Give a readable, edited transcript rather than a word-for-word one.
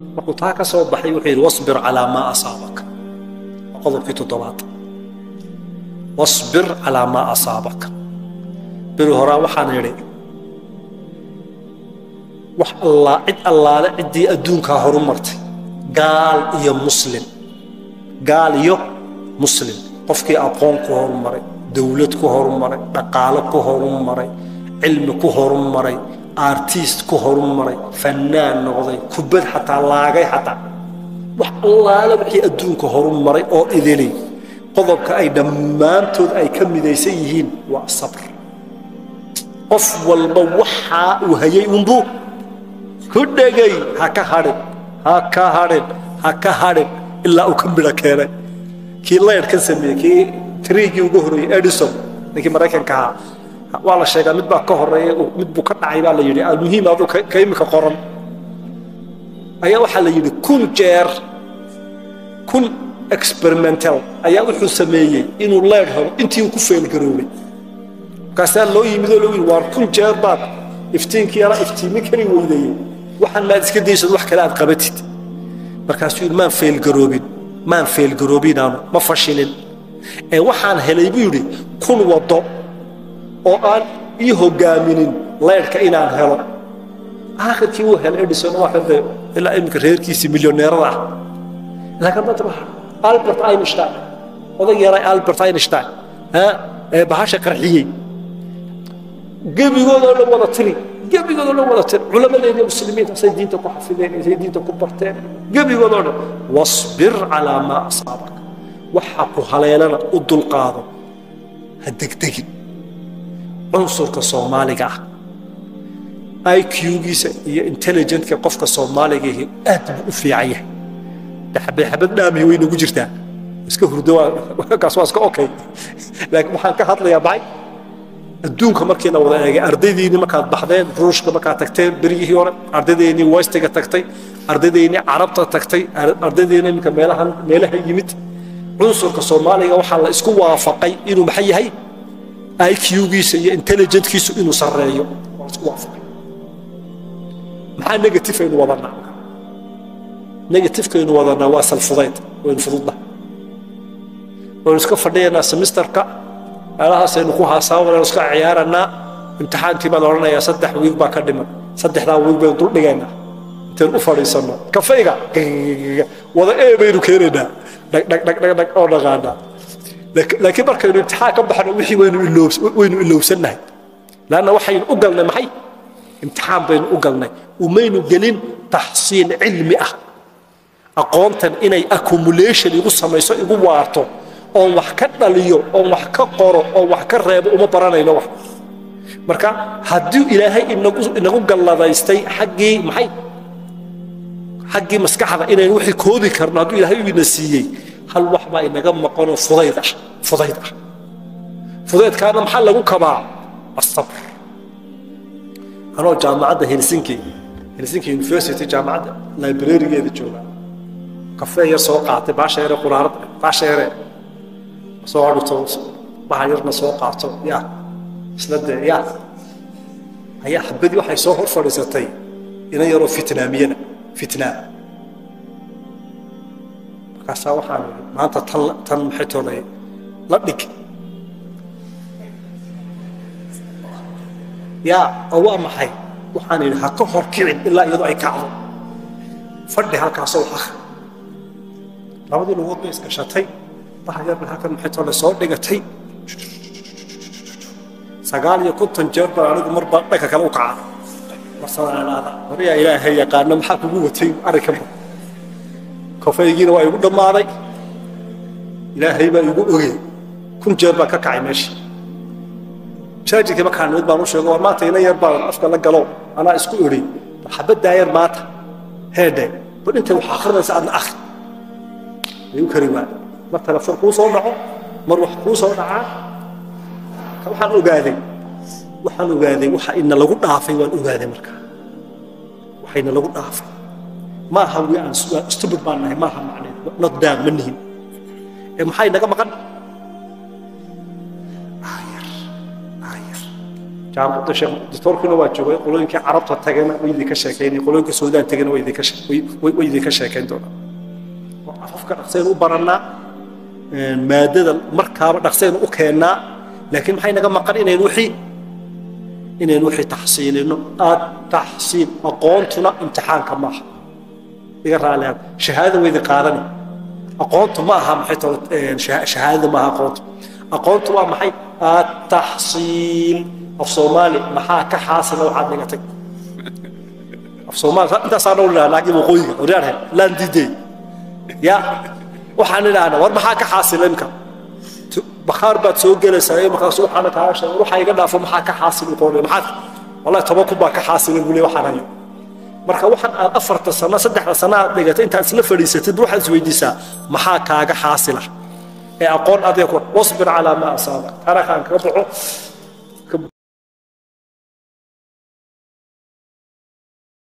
Markuu taa ka soo baxay, wuxuu yidhi: "Wasbir calaa maa asaabaka." Waa qodobkii toddobaad, wasbir calaa maa asaabaka. Beri horaa waxaan idhi, wax allaa cid allaale ciddii adduunkaa horu martay, gaal iyo muslim, gaal iyo muslim, qofkii aqoon ku horumaray, dowlad ku horumaray, dhaqaalo ku horumaray, cilmi ku horumaray, artist ku horumaray, fanaan noqday, kubad xataa laagay, xataa wax allaale wixii adduunka horumaray oo idili, qodobka ay dhammaantood ay ka midaysan yihiin waa sabr. Qof walba waxaa uu hayay unbuu ku dhegay, ha ka hadhin, ha ka hadhin, ha ka hadhin ilaa uu ka midho keenay. Kii laydhkan sameeyey, kii triigii ugu horreeyey, Edison, ninkii Maraykanka ahaa, waa la sheegaa mid baa ka horeeya, mid buu ka dhacay baa la yidhi. Almuhiim, aduu ka imika qoran ayaa waxaa la yidhi 1000 jeer, 1000 experimental ayaa wuxuu sameeyey inuu leydh helo, intii uu ku fail garoobay. Markaasaa loo yimid oo loo yidhi: "Waar, 1000 jeer baad iftiinkii yara iftiimi kari weydayey, waxaan maad iska daysad, wax kale aad qabatid?" Markaasuu yidhi: "Maan fail garoobin, maan fail garoobin, aanu ma fashilin, ee waxaan helay," buu yidhi, "1000 waddo oo aan ii hoggaaminin leydhka inaan helo." Aakhirkii wuu helay Edison, waa kan dee ilaa iminka reerkiisii milyoneerada ah. Laakiin maanta waxa Albert Einstein, oday yaray Albert Einstein ee bahasha qarxiyey, gebigoodoo dhan wada tiri, gebigoodoo dhan wada tiri, culamadeedii muslimiinta say diinta ku xafideen, say diinta ku barteen, gebigoodoo dhan. Wasbir calaa maa asaabak, waxa ku haleelana u dulqaado, ha degdegin. Cunsurka Soomaaliga ah, IQ-giisa iyo intelligentka qofka Soomaaliga aad buu u fiican yahay. Xabad xabad dhaamihi way nagu jirtaa, iska hurdo, kaas waa iska okay. Laakiin waxaan ka hadlayaa maxay? Adduunka markii la wada eegay, ardaydiinii markaad baxdeen, Ruushka markaad tagteen beryihii hore, ardaydeenii Westiga tagtay, ardaydeenii Carabta tagtay, ardaydeeni iminka meelahan meelaha yimid, cunsurka Soomaaliga waxaa la isku waafaqay inuu maxay yahay? IQ-giisa iyo intelligentkiisu inuu sarreeyo waa la isku waafaqay. Maxaa negative aynu wadanaa? Negativekaynu wadanaa waa salfudayd, waynu fududna, waynu iska fadhiyanaa, semesterka meelahaasaynu ku haasaawanaynu, iska ciyaaranaa. Imtixaankii baa la odhanayaa 3 wiig baa ka dhiman, saddexdaa wiig baynu dul dhigaynaa intaynu u fadhiisanno kafayga wada ee baynu keenaynaa, dhag dhag dhag dhag dhag oo dhaqaanaa. Laakiin markaynu imtixaan ka baxno, wixii waynu ilowsannahay, laanna waxaynu u galnay maxay? Imtixaan baynu u galnay, umaynu gelin taxsiil cilmi ah. Aqoontan inay accumulation igu samayso, igu waarto, oon wax ka dhaliyo, oon wax ka qoro, oon wax ka reebo, uma baranayno wax. Marka haddii Ilaahay inagu galladaystay xaggii maxay, xaggii maskaxda inaynu wixii koobi karno, hadduu Ilaahay ina siiyey, hal wax baa inaga maqanoo fudayd ah, fudayd ah. Fudaydkaana maxaa lagu kabaa? Asabr. Anoo jaamacadda Helsinki, Helsinki University, jaamacadda librarygeeda jooga, kafee yar soo qaatay, baasha yare quraarad, baasha yare soo adhito, baha yarna soo qaato, ya isla dee ya ayaa xabadii waxay soo hor fadhiisatay inan yaroo Fitnaamiyada, Fitnaam. Markaasaa waxaan idhi: "Maanta tan maxay toolay la dhig yaa oo waa maxay?" Waxaan idhi: "Ha ka hor kicin ilaa iyadoo ay kacdo, fadhi halkaasoo wax akhri." Labadii lugood bay isgashatay, baha yarna halkan maxay toole soo dhigatay. 59 jeer baan anigu marba dhanka kale u kaca marsadanaada. Horiyaa Ilaahay yaqaano maxaa kugu watay arrinkan? Kofaygiina waa igu dhammaaday, Ilaahay baa igu ogey, 1000 jeer baan ka kacay meesha. Masaajidkii markaan nimid baan u sheego: "War, maanta ina yar baan afka la galo, anaa isku idhi bal xabaddaa yar maanta heedhe, bal intay wax akhrinaysa aadna akhri." Igu kari waa mar telefoon kuu soo dhaco, mar wax kuu soo dhacaa. Waxaan ogaaday waxa ina lagu dhaafay, waan ogaaday markaa waxa ina lagu dhaafay. Maaha we are stupid baan nahay, maaha macneed, not down ma nihin, ee maxay naga maqan? Aayar aayar. Jaamacadda Sheekh doctorkuna waa joogay, qolooyinkii Carabta tagayna way idinka sheekaynay, qolooyinka Suudaan tagayna way idinka way idinka sheekayn doonaan. Afafka dhaqsaynu u barannaa, maadada markaaba dhaqsaynu u keennaa, laakiin maxay naga maqan? Inaynu wixii taxsiilino. Ataxsiil aqoontuna imtixaanka maaha, iga raalihaad, shahaadada way idin qaadani. Aqoontu ma aha maxay tolo, shahaadada maaha aqoontu. Aqoontu waa maxay? Ataxsiil. Af Soomaali maxaa ka xaasila waxaad dhigatay? Af Soomaali intaasaa dhow idhaha, laakiin waqooyiga waryaarhe laan diiday ya waxaan idhahnaa, war maxaa ka xaasila? Imka bakhaar baad soo gelaysaa iyo markaas waxaana kaa sheegay, waxa iga dhaafo, maxaa ka xaasil u qoonay? Maxaad wallahi 10,000 baa ka xaasila buu leeyahay waxaan hayo. Marka waxaan aad 4-ta sano, 3-da sano aad dhigatay, intaad isla fadhiisatid waxaad isweydiisaa maxaa kaaga xaasila ee aqoon adiga ku. Wasbir calaa maa asaabak. Taana kaan kaga baxo.